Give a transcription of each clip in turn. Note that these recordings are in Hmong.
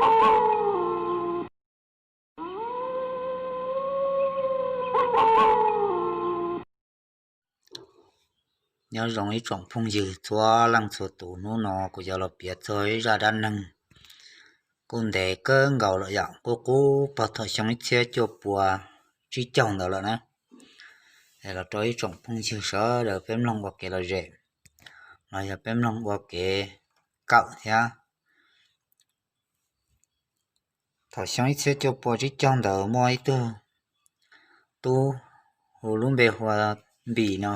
Nyob zoo ib tsoom phooj ywg txhua leej txhua tus, hnub no kuv yuav los piav txog ib zaj dab neeg kuj ntev kawg nkaus lawm yom, kuj qub puag thaum xyoo ib txhiab cuaj pua tsib caug ntawd lawm na. Es los rau ib tsoom phooj ywg sawv daws peb mloog ua kev lom zem, los yog peb mloog ua kev kawm thiab. Thaum xyoo ib txhiab cuaj pua tsib caug ntawd muaj ib tug tub hu lub npe hu ua Npis no,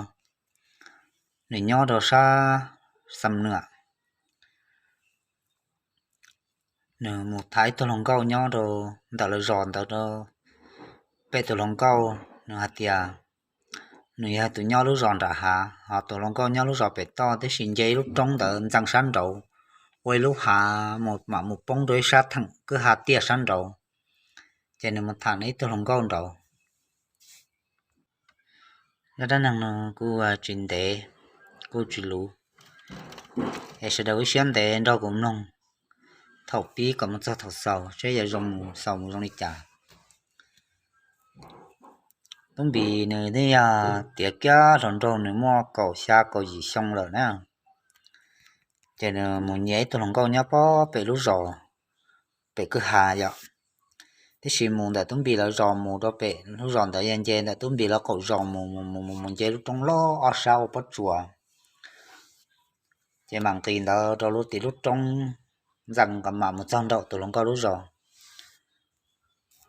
nws nyob rau sab Xam Nuam. Nws mus tham ib tug hluas nkauj nyob rau ntawm lawv zos ntawd rau, pem tus hluas nkauj nws hais tias nws yog tus nyob lub zos nram hav, ho tus hluas nkauj nyob lub zos pem toj, tab sis nce ib lub roob ntawd ntxeev sab nraud, ua ib lub hav mus mam mus poob rau ib sab theem kwj ha tiaj sab nraud. Ces nws mus tham nws ib tug hluas nkauj nraud. Zaj dab neeg no kuj tsis ntev, kuj tsis luv, es sawv daws ua siab ntev nrog kuv mloog thaum pib kom mus txog thaum xaus seb yuav zoo mus xaus mus zoo li cas. Tub Npis nws twb yog tiav kiag hluas nraug, nws muaj kaum xya kaum yim xyoo lawm na. Ces nws mus nyiam ib tug hluas nkauj nyob pob pem lub zos, pem kwj ha yom. Tab sis mus ntawm Tub Npis lawv zos mus rau pem lub zos ntawd yog nce ntawm Tub Npis lawv qaum zos mus mus mus mus mus nce lub roob loj ob sab ua pob tsuas. Ces mam nqis ntawd rau lub tim lub roob ntxeev kom mam mus txog nraum tus hluas nkauj lub zos.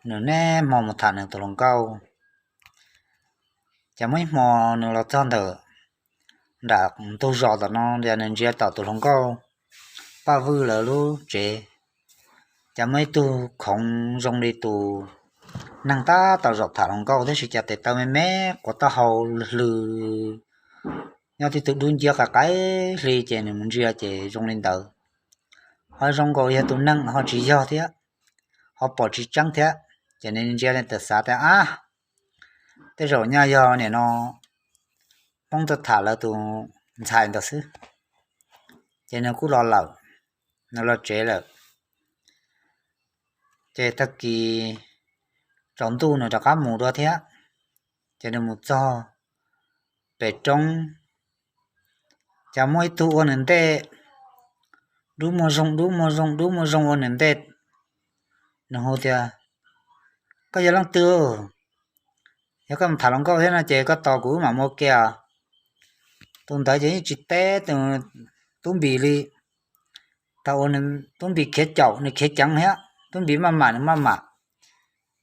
Nws niaj hmo mus tham nws tus hluas nkauj. Ces muaj ib hmo nws los txog ntawm nram ntug zos tom no, nws ntsia tom tus hluas nkauj Paj Vwj lawv lub tsev, ces muaj ib tug khoov zoo li tus neeg tab tom zaum tham hluas nkauj, tab sis cas tes taw me me, quav taub hau hlws, nyob tib tug dub nciab qai qai hli, ces nws mus ntsia ces zoo li ntawd, ho zoo nkaus yog tus neeg ho tsis yog thiab, ho pom tsis tseeb thiab. Ces nws ntsia li ntawd xav tias, ab, tej zaum nyaj yog nim no Hmoob tuaj tham lawv tus ntxhais ntawd xwb. Ces nws kuj los lawm, nws los tsev lawm. Ces tag kis tsaus ntuj nws rov qab mus dua thiab. Ces nws mus txog pem roob, ces muaj ib tug ua nws ntej, dub muag zoo dub muag zoo dub muag zoo ua nws ntej. Nws hu tias, koj yog leej twg? Yog koj mus tham hluas nkauj thiab no ces koj tos kuv wb mam mus ua ke. Tus ntawd ces yeej tsis teb Tub Npis li. Thaum uas Tub Npis khiav caum, nws khiav ceev thiab, Tub Npis maj mam nws maj mam,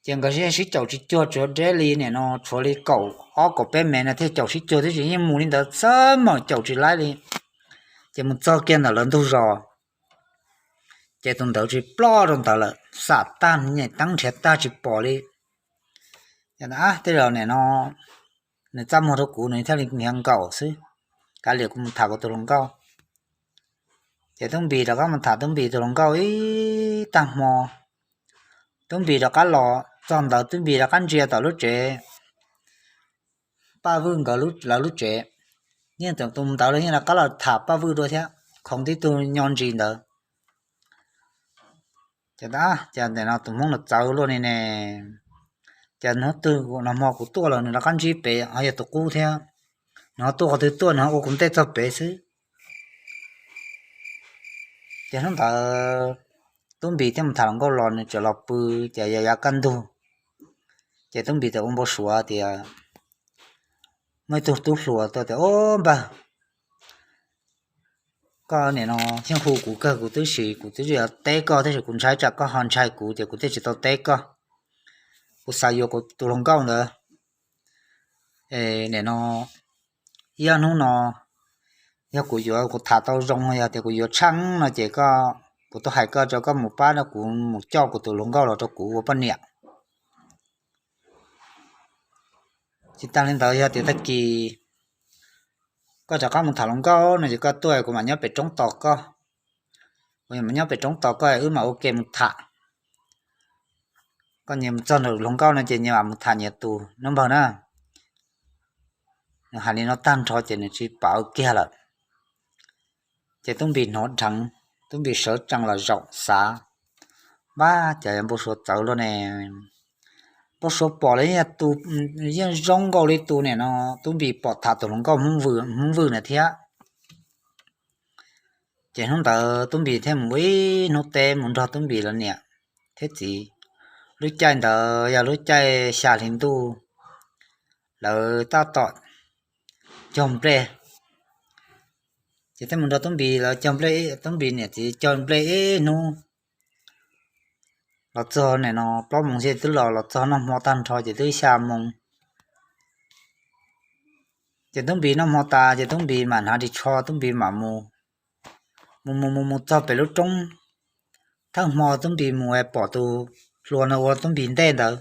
ces nkawd sib caum tsis cuag, tsuav deb li nim no tshuav li kaum ob kaum peb mev no thiaj caum sib cuag, twb tsis yeej mus li ntawd xwb mas caum tsis laib li. Ces mus txog kiag ntawm lawv ntug zos, ces tus ntawd tsis ploj rau ntawd lawm, xam tag, nyem teeb nrhiav tag tsis pom li. Ces tej zaum nim no nws txaj muag rau kuv, nws thiaj li nyiav nkaum xwb, kav liam kuv mus tham kuv tus hluas nkauj. Ces Tub Npis rov qab mus tham Tub Npis tus hluas nkauj ib tag hmo. Tub Npis rov qab los txog ntawd, Tub Npis rov qab ntsia tom lub tsev, Paj Vwj nkawd lawv lub tsev, yeej tus ntawd los yeej rov qab los tham Paj Vwj dua thiab, khoov tib tug nyo ntsis ntawd. Ces, ces nim no tus Hmoob no txawv luaj li ne. Ces hnub twg no hmo kuv tuaj los nws rov qab ntsib pem, ho yog tus qub thiab. Nws ho tuaj qhov twg tuaj, nws ho ua kuv ntej txog pem xwb. Ces hnub ntawd Tub Npis thiaj mus tham hluas nkauj los, nws tseem los pw, ces yog yav kaj ntug. Ces Tub Npis txawm ua npau suav tias muaj ib tug tub hluas tuaj tias, ub npawg, koj nim no yeej hu kuv kawg, kuv twb siv, kuv twb yuav teb koj, tab sis kuv ntshai tsam koj ho ntshai kuv ces kuv thiaj tsis tau teb koj. Kuv xav yuav kuv tus hluas nkauj ntawd. Nim no ib ob hnub no yog kuv yuav, kuv tham tau zoo, yog tias kuv yuav tsheej no ces koj, kuv tuaj hais koj rau koj mus pab no, kuv mus coj kuv tus hluas nkauj los rau kuv ua poj niam. Tsis tas li ntawd, yog tias tag kis koj rov qab mus tham hluas nkauj no ces koj tuaj kuv mam nyob pem roob tos koj. Kuv mam nyob pem roob tos koj, wb mam ua ke mus tham. Koj nyias mus txog nram hluas nkauj no ces nyias mam mus tham nyias tus nawb npawg na. Nws hais li no tag nrho ces nws tsis paub kiag lawm. Ces Tub Npis hnov dheev, Tub Npis sawv tsees los zaum xav, Npab, cas yog npau suav txawv luaj ne. Npau suav pom los yeej zoo nkaus li tus niam no, Tub Npis pom tham tus hluas nkauj Hmoob Vwj na thiab. Ces hnub ntawd Tub Npis thiaj mus ib hnub teb mus nrog Tub Npis lawv niam thiab txiv. Lub caij ntawd yog lub caij xya hli ntuj, lawv tab tom cog nplej. Ces thiaj mus nrog Tub Npis lawv cog nplej, Tub Npis niam txiv cog nplej ib hnub los txog nim no plaub moos xwb twb los, los txog noj hmo tag nrho ces twb xya moos. Ces Tub Npis noj hmo tas ces Tub Npis mam hnav ris tsho, Tub Npis mam mus. Mus mus mus mus txog pem lub roob, thawj hmo Tub Npis mus pom tus hluas no ua Tub Npis ntej ntawd,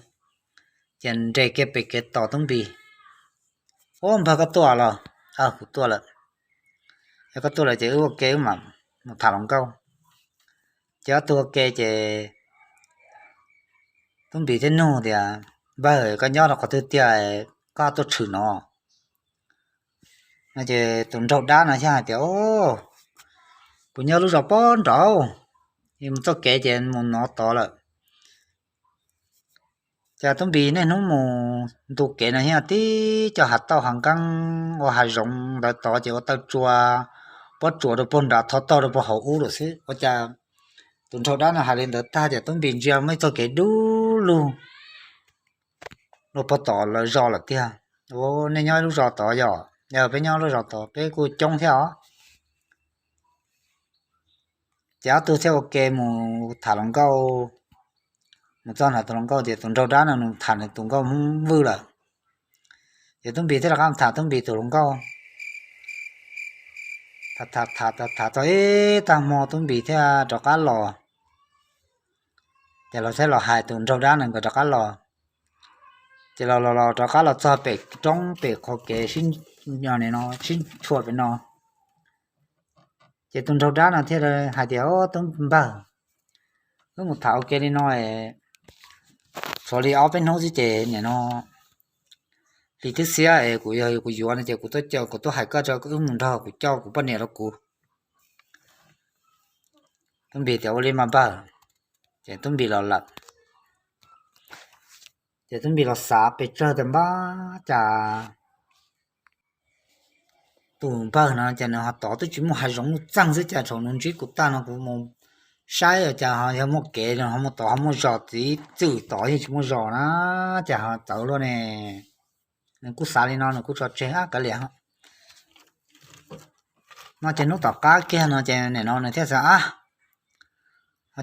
ces nres kiag pem kev tos Tub Npis. Ub, npawg, koj tuaj los? Kuv tuaj lawm. Yog koj tuaj lawm ces wb ua ke wb mam mus tham hluas nkauj. Ces ob tug ua ke ces Tub Npis thiaj nug tias, Npawg, koj nyob rau qhov twg tiag, koj tuaj tshwm no? Ces tus nraug dab no thiaj hais tias, Kuv nyob lub zos pob nraud, mus txoj kev ces mus no tod lawm. Ces Tub Npis niaj hnub mus ntu kev no thiab tib co hav tauj hav nqeeb ua hav zoov ntawd tod ces ua taw tsua, pob tsuas rau puag nrad, thov tog rau puag hauv ub lawm xwb. Ua cas tus nraug dab no hais li ntawd tag ces Tub Npis ntsia muaj ib txoj kev dub lug los puag tom lawv zos lawm tiag. Ua, nej nyob lub zos tod yog? Yog, peb nyob lub zos tod, peb kuj coob thiab os. Ces ob tug thiaj ua ke mus tham hluas nkauj. Mus txog nrad tus hluas nkauj ces tus nraug dab no nws tham nws tus nkauj Hmoob Vwj lawm. Ces Tub Npis thiaj rov qab tham Tub Npis tus hluas nkauj. Tham tham tham txog ib tag hmo Tub Npis thiaj rov qab los. Ces los thiaj los hais tus nraug dab no nkawd rov qab los. Ces los los los rov qab los txog pem roob pem qhov kev sib, sib tshuam pem no. Ces tus nraug dab no thiaj hais tias, Tub npawg, wb mus tham ua ke li no es tshuav li ob peb hnub xwb ces nim no hli twb xiab es kuv yog kuv yuav no ces kuv tuaj, kuv tuaj hais koj, wb mus nrog kuv coj kuv poj niam los kuv. Tub Npis tias, Ua li mas npawg. Ces Tub Npis los lawm. Ces Tub Npis los xav pes tsawg tias, Npab, cas tus npawg no ces nws ho tod twb tsis muaj hav zoov nuj txeeg xwb, cas thaum nws ntsib kuv tag no kuv mus saib cas ho yog muaj kev, ho muaj tod ho muaj zos, txiv txwm tod yeej tsis muaj zos na, cas ho txawv luaj ne. Nws kuj xav li no, nws kuj tso tseg, Ab, kav liam. No ces hnub tom qab kiag no ces nim no nws thiaj xav, Ab,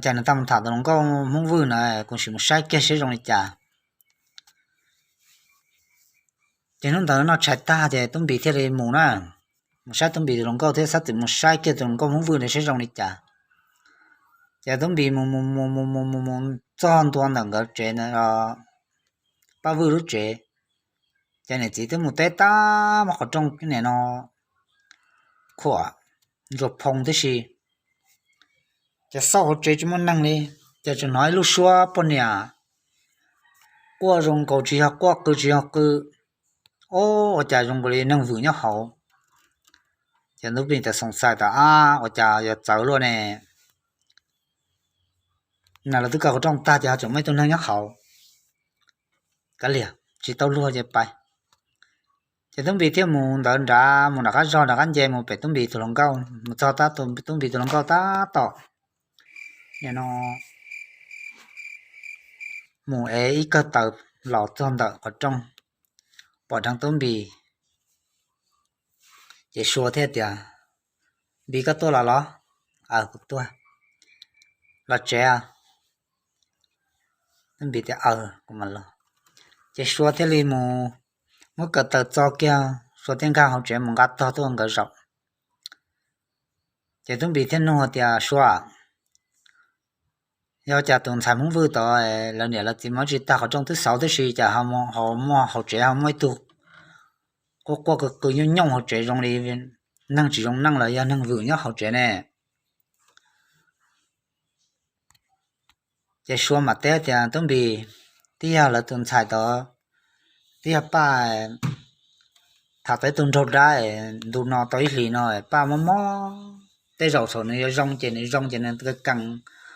cas nws tau mus tham tus hluas nkauj Hmoob Vwj na, kuv sim mus saib kiag seb zoo li cas. Ces hnub ntawd noj tshais tag ces Tub Npis thiaj li mus na, mus saib Tub Npis tus hluas nkauj thiab, xav txwm mus saib kiag tus hluas nkauj Hmoob Vwj ntawd seb zoo li cas. Ces Tub Npis mus mus mus mus mus mus mus txog ntua ntawm nkawd tsev, Paj Vwj lub tsev. Ces niam txiv twb mus teb tag, muab qhov rooj nim no khuam ntsuas phoo tib si. Ces xauj hauv tsev tsis muaj neeg li, ces tsuas hnov ib lub suab poj niam quaj zoo nkaus tsis yog quaj, qw tsis yog qw. Ob, ua cas zoo nkaus li neeg vwm nyob hauv. Ces Tub Npis txawm xoom xais tas, Ab, ua cas yog txawv luaj ne. Na, lawv twb kaw qhov rooj tag ces ho tseem muaj ib tug neeg nyob hauv. Kav liam, tsis tau luag ces pais. Ces Tub Npis thiaj mus ntawd nrad, mus nram qab zog nram qab nce mus pem Tub Npis tus hluas nkauj, mus txog tab, Tub Npis tus hluas nkauj tab tom nim no mus ev ib kawm taws los txog ntawm qhov rooj, pom dheev Tub Npis. Ces Sua thiaj tias, Npis, koj tuaj los los? Aws, kuv tuaj. Los tsev a? Tub Npis tias, Aws, kuv mam los. Ces Sua thiaj li mus muab kawm taws txo kiag, Sua thiaj nkag hauv tsev mus nqa tog tuaj nkawd zaum. Ces Tub Npis thiaj nug tias, Sua, yog cas tus ntxhais Hmoob Vwj tod lawv niam lawv txiv mus tsis tag, qhov rooj twb xauv tib si, cas ho muaj hauv tsev ho muaj ib tug quaj quaj qw qw nyooj nyooj hauv tsev zoo li neeg tsis zoo neej los yog neeg vwm nyob hauv tsev ne? Ces Sua mam teb tias, Tub Npis, twb yog lawv tus ntxhais tod, twb yog Paj tham tau ib tug nraug dab ntu no tau ib hlis no, Paj mob mob, tej zaum thaum nws yuav zoo ces nws zoo ces nws kees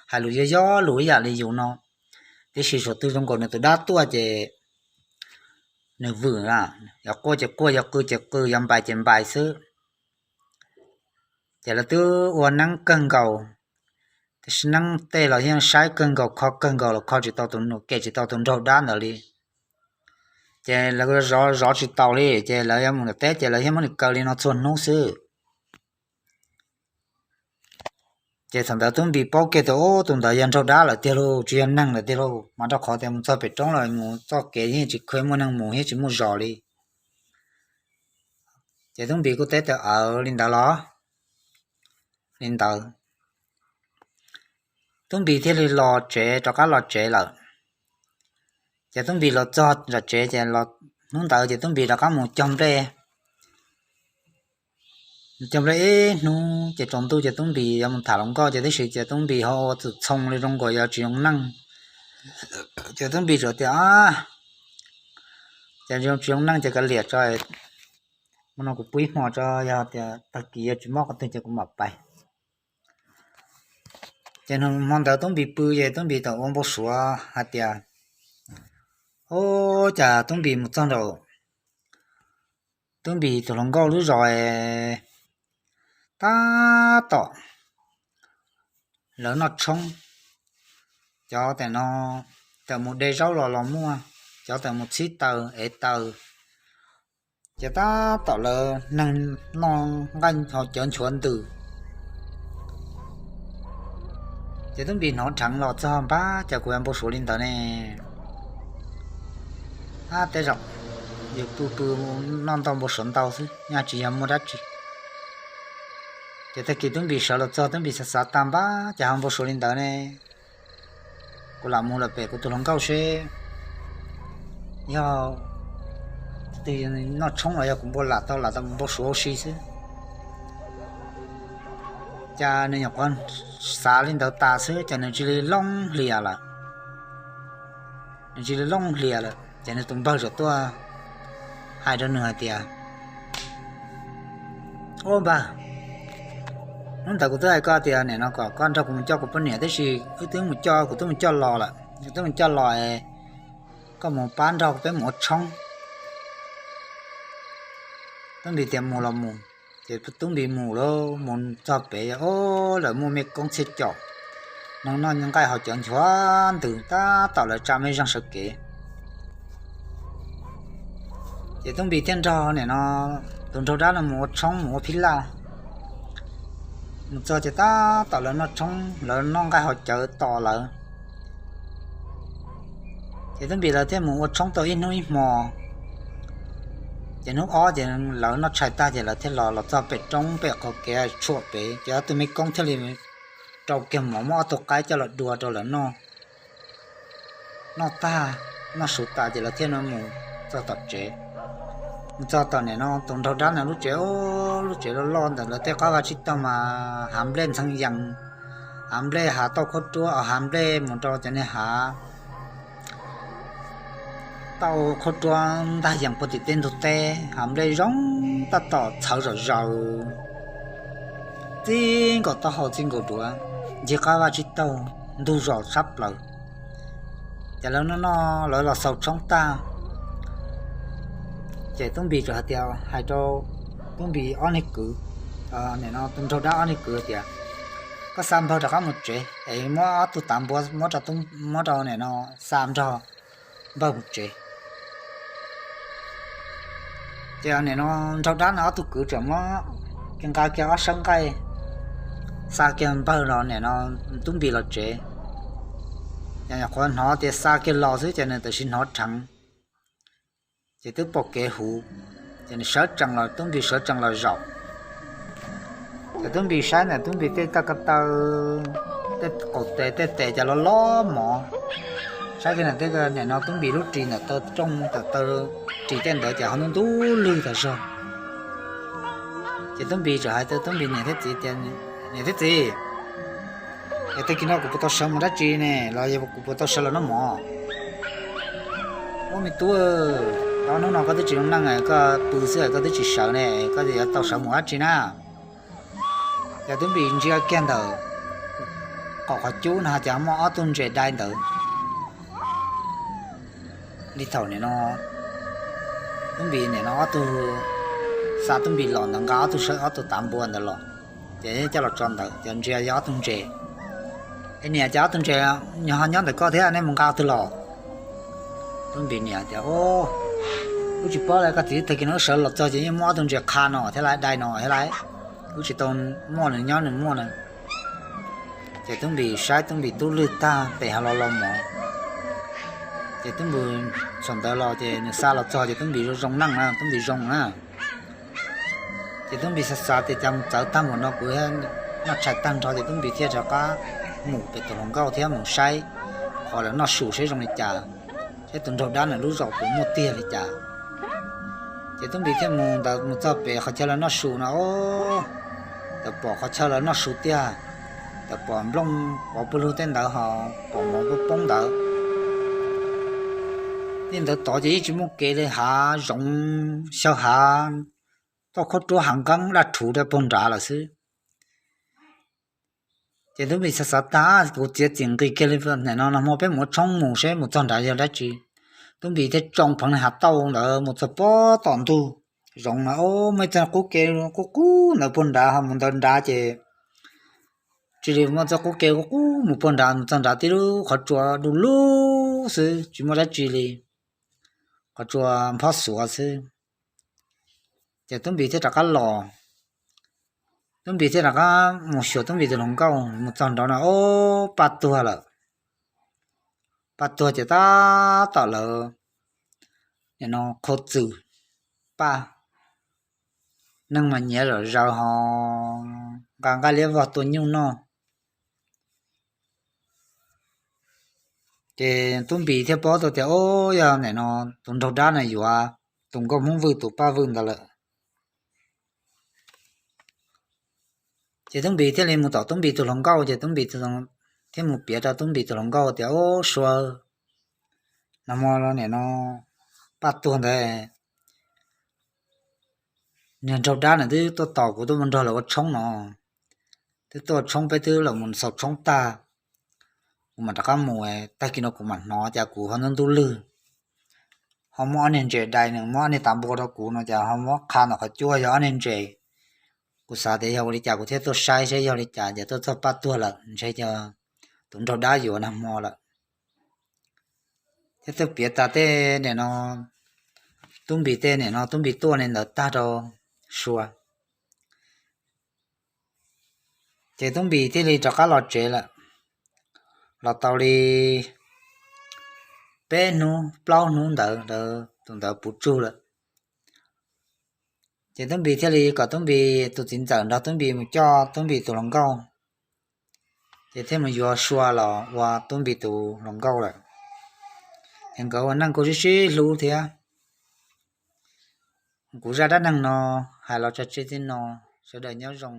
hais lus yog yog lus ib yam li yus no. Tiam sis thaum twg zoo nkaus nws tus dab tuaj ces nws vwm, yog quaj ces quaj, yog qw ces qw, yog npais ces npais xwb. Ces lawv twb ua neeb kawg nkaus, tab sis neeb tej los yeej saib kawg nkaus, kho kawg nkaus los kho tsis tau tus, kem tsis tau tus nraug dab ntawd li. Ces lawv zov zov tsis taus li, ces lawv yuav mus nram teb ces lawv yeej muab nws kaw li no txhua hnub xwb. Ces thaum ntawd Tub Npis paub kiag tias, Ub, tus ntawd yog nraug dab lawm tiag lauj, tsis yog neeg lawm tiag lauj, mas rau qhov tias mus txog pem roob los mus txoj kev yeej tsis kheev muaj neeg mus thiab tsis muaj zos li. Ces Tub Npis kuj teb tias, Aws, li ntawd los? Li ntawd. Tub Npis thiaj li los tsev, rov qab los tsev lawm. Ces Tub Npis los txog nram tsev ces hnub ntawd ces Tub Npis rov qab mus cog nplej. Mus cog nplej ib hnub ces tsaus ntuj ces Tub Npis yuav mus tham hluas nkauj ces tab sis ces Tub Npis ho ua txwm txhoo li zoo nkaus yog tsis zoo neej. Ces Tub Npis tsuas tias, Ces tsis zoo neej ces kav liam tso, hmo no kuv pw ib hmo tso, yog tias tag kis yog tsis mob qhov twg ces kuv mam pais. Ces hmo ntawd Tub Npis pw ces Tub Npis txawm ua npau suav hais tias, Ub, cas Tub Npis mus txog nraum Tub Npis tus hluas nkauj lub zos tab tom lawv noj tshoob, cov tam no tawm mus de zaub los los muaj, cov tawm mus txhib taws ev taws, ces tab tom lawv neeg noj nqaij haus cawv nchuav ntws. Ces Tub Npis hnov dheev los txog, Npab, cas kuv yuav npau suav li ntawd ne? Ab, tej zaum yus pw pw noj ntau npau suav ntau xwb, yeej tsis yog muaj dab tsi. Ces tag kis Tub Npis sawv los txog, Tub Npis xav xav tas, Npab, cas ho npau suav li ntawd ne? Kuv lam mus lawm pem kuv tus hluas nkauj seb yog twg noj tshoob los yog kuv npau lam tau lam tau npau suav ua si xwb. Cas nws nyuam qhuav xav li ntawd tas xwb ces nws cia li looj hlias lawm. Nws cia li looj hlias lawm ces nws tus npawg txawm tuaj hais rau nws hais tias, Ub npawg, hnub ntawd kuv twb hais koj tias nim no kom koj nrog kuv mus coj kuv poj niam, tab sis wb twb mus coj, kuv twb mus coj los lawm, kuv twb mus coj los, koj mus pab nrog peb mus ua tshoob. Tub Npis tias mus los mus. Ces Tub Npis mus lawm, mus txog pem, o, lawv muaj mej koob txhiaj caum, neeg noj nqaij haus cawv nchuav ntws, tab tom lawv tsa mej zeeg sawv kev. Ces Tub Npis thiaj nrog nim no tus nraug dab no mus ua tshoob mus ua phij laj. Mus txog ces tab tom lawv noj tshoob, lawv noj nqaij haus cawv tos lawv. Ces Tub Npis lawv thiaj mus ua tshoob tau ib hnub ib hmo. Ces hnub ob ces lawv noj tshais tag ces lawv thiaj los, los txog pem roob pem qhov kev tshuam pem, ces ob tug mej koob thiaj li rau kiag mov muab ob tug qaib coj los dua rau lawv noj. Noj tag, noj su tas ces lawv thiaj no mus txog tom tsev. Mus txog tom nim no tus nraug dab no lub tsev, lub tsev loj loj ntawm lawv tej qab vaj tsib taug mas hav nplej ntxhee yees, hav nplej hav tauj khaub ruab, hav nplej mus rau cov niag hav tauj khaub ruab ntag yees puag tim tej ntug teb, hav nplej zoo tab tom txhawv zom zaws, txij nkaus taub hau txij nkaus duav, ncig qab vaj tsib taug, ntug zos tshab plaws. Ces lawv noj noj, lawv los xaus tshoob tag, ces Tub Npis txawm hais tias, hais rau Tub Npis ob niag kwv, nim no tus nraug dab ob niag kwv tias, koj xa npawg rov qab mus tsev es muab ob tug tav npua muab rau, muab rau nim no xa nrog npawg mus tsev. Ces nim no nraug dab no ob tug kwv txawm muab kiag nqa kiag ob sab nqaij xa kiag npawg los nim no Tub Npis los tsev. Ces nyuam qhuav hnov tias xa kiag los xwb ces nws tam sim hnov dheev, ces twb pom kev huv, ces nws sawv tsees los, Tub Npis sawv tsees los zaum. Ces Tub Npis saib ntawm Tub Npis tej taw ko taw, tej qaum tes tej tes cas loj loj mov. Saib kiag ntawm tej, nim no Tub Npis lub ris ntawm taw rooj ntawm taw ris tej ntawd ces ho ntub ntub lwg tas zog. Ces Tub Npis txawm hais rau Tub Npis niam thiab txiv tias, niam thiab txiv, es tag kis no kuv puas tau sawv mus dab tsi ne, los yog kuv puas tau sawv los noj mov? Ub me tub, ob hnub no koj twb tsis zoo neej, koj pw xwb koj twb tsis sawv ne, koj yuav tau sawv mus dab tsi na? Ces Tub Npis ntsia kiag ntawm qaum qhov cub no ces muaj ob tug ntses dai ntawd. Li thaum nim no Tub Npis nim no ob tug, xa Tub Npis los ntawd nqa ob tug, ob tug tav npua ntawd los, ces coj los tso ntawd ces ntsia yog ob tug ntses. Es niam, ces ob tug ntses nyob ho nyob ntawm koj thiab, nej mus nqa twg los? Tub Npis niam tias, Wb tsis paub li, koj txiv, tag kis no wb sawv los txog ces yeej muaj ob tug ntses qha no thiab lawm, dai no thiab lawm, wb tsis tau muaj nws nyob nws muaj na. Ces Tub Npis saib Tub Npis tub lwj tag tes ho los los mov. Ces Tub Npis thaum ntawd los ces nws xa los txog ces Tub Npis zoo zoo neej na, Tub Npis zoo na. Ces Tub Npis xav xav tias cas mus txawv tag npaum no kuv noj tshais tag nrho, ces Tub Npis thiaj rov qab mus pem tus hluas nkauj thiab mus saib qhov lawv noj su saib zoo li cas, saib tus nraug dab nws lub zos puas muaj tiag li cas. Ces Tub Npis thiaj mus ntawd mus txog pem qhov chaw lawv noj su no, txawm pom qhov chaw lawv noj su tiag, txawm pom nplooj pov pawg lug tej ntawd ho pom mov poob poob ntawd. Tej ntawd tod ces yeej tsis muaj kev li, hav zoov xyaw hav, toj khaub ruab hav nqeeb daj rhuv rau puag nrad lawm xwb. Ces Tub Npis xav xav tas, kuv txiav txim nqis kiag li, nim no nag hmo peb mus ua tshoob mus seb mus txog nrad yog dab tsi. Tub Npis thiaj tsoo pheev hav tauj ntawd mus txog pob tom ntug zoov no, muaj ib txoj qub ke qub qub ntawd puag nrad, ho mus ntawd nrad ces tsis li muaj txoj qub ke qub qub mus puag nrad, mus txog nrad tib lub qhov tsua du lug xwb, tsis muaj dab tsi li, qhov tsua nphob xuav xwb. Ces Tub Npis thiaj rov qab los, Tub Npis thiaj rov qab mus xyuas Tub Npis tus hluas nkauj, mus txog nrad no, ob, Paj tuag lawm. Paj tuag ces tab tom lawv nim no qhau txwm, Paj, neeg mas nyiav zom zaws ho nqa nqaij liab vog tua nyuj noj. Ces Tub Npis thiaj paub tau tias, ob, yog nim no tus nraug dab no yuav tus nkauj Hmoob Vwj tus Paj Vwj ntawd lawm. Ces Tub Npis thiaj li mus tom Tub Npis tus hluas nkauj, ces Tub Npis thiaj mus piav rau Tub Npis tus hluas nkauj tias, ob, Sua, nag hmo nim no Paj tuag ntawd, niag nraug dab nws twb tuaj tos kuv tuaj mus nrog lawv ua tshoob no, twb tuaj tshoob, peb twb los mus xaus tshoob tag, kuv mam rov qab mus, tag kis no kuv mam hnov cas kuv ho ntub ntub lwg, ho muab ob niag ntses dai, nws muab ob niag tav npua rau kuv no cas ho muab qha ntawm qhov cub yog ob niag ntses. Kuv xav tias yog ua li cas kuv thiaj tuaj saib saib yog li cas, ces tuaj txog Paj tuag lawm, ntshe yog tus nraug dab yuav nag hmo lawm. Thiab twb piav tas tej nim no Tub Npis tej nim no Tub Npis tuaj li ntawd tag rau Sua, ces Tub Npis thiaj li rov qab los tsev lawm. Los tau li peb hnub plaub hnub ntawd, tus ntawd puv tsug lawm. Ces Tub Npis thiaj li kom Tub Npis tus txiv ntxawm nrog Tub Npis mus coj Tub Npis tus hluas nkauj, ces thiaj mus yuav Sua los ua Tub Npis tus hluas nkauj lawm. Ces nkawd ua neej kuj sib sib hlub thiab. Kuv zaj dab neeg no hais los tso tseg txij no, sawv daws nyob zoo.